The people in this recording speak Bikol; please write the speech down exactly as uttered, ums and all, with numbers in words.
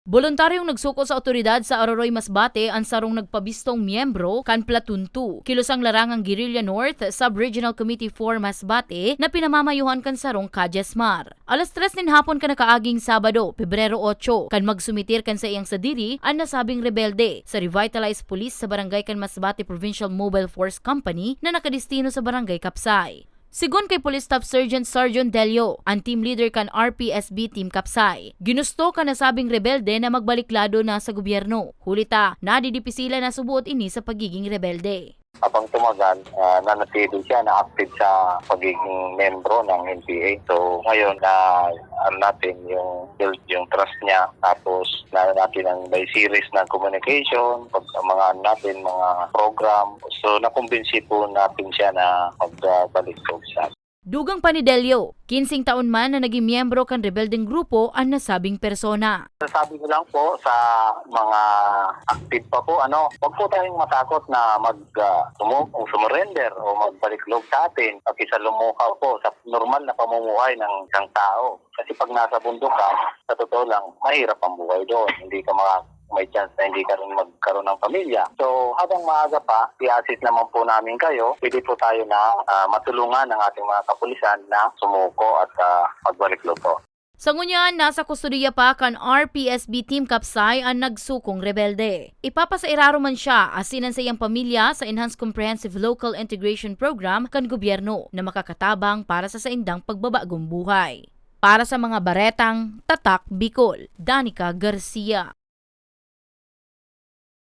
Boluntaryong nagsuko sa awtoridad sa Aroroy, Masbate an sarong nagpabistong miyembro kan Platoon two, Kilusang Larangang Guerrilla North Sub-Regional Committee four Masbate na pinamamayuhan kan sarong kadyesmar. Alas tres nin hapon kan nakaaging Sabado, Pebrero otso, kan magsumitir kan saiyang sadiri an nasabing rebelde sa Revitalized Police sa barangay kan Masbate Provincial Mobile Force Company na nakadestino sa Barangay Capsay. Sigon kay Police Staff Sergeant Sarjon Delio, an team leader kan R P S B Team Capsay, ginusto kan nasabing rebelde na magbalik lado na sa gobyerno. Huli ta, nadidipisilan na subuot ini sa pagiging rebelde. Habang tumagal, ah, nanatili siya na active sa pagiging membro ng N P A. So, ngayon na, ano natin, yung build yung trust niya. Tapos, na natin ang may series ng communication, pag ang mga, ano natin, mga program. So, nakumbinsi po natin siya na magbalik po sa Dugang pa ni Delio, kinsing taon man na naging miyembro kan rebeldeng grupo an nasabing persona. Sasabi ko lang po sa mga active pa po, ano, wag po tayong matakot na mag, ah, sumu-, sumurrender o magbalik loob sa atin. Pakisalumukaw po sa normal na pamumuhay ng isang tao. Kasi pag nasa bundok ka, sa totoo lang, mahirap ang buhay doon. Hindi ka maka-, may chance na hindi ka rin magkaroon ng pamilya. So, habang maaga pa, i-assist naman po namin kayo. Pwede po tayo na, ah, matulungan ng ating mga kapulisan na sumuko at, ah, magbalik loob po. Sa ngunyan, nasa kustodiya pa kan R P S B Team Capsay an nagsukong rebelde. Ipapasairaro man siya asin an saiyang pamilya sa Enhanced Comprehensive Local Integration Program kan gobyerno na makakatabang para sa saindang pagbabagong buhay. Para sa mga baretang Tatak Bicol, Danica Garcia.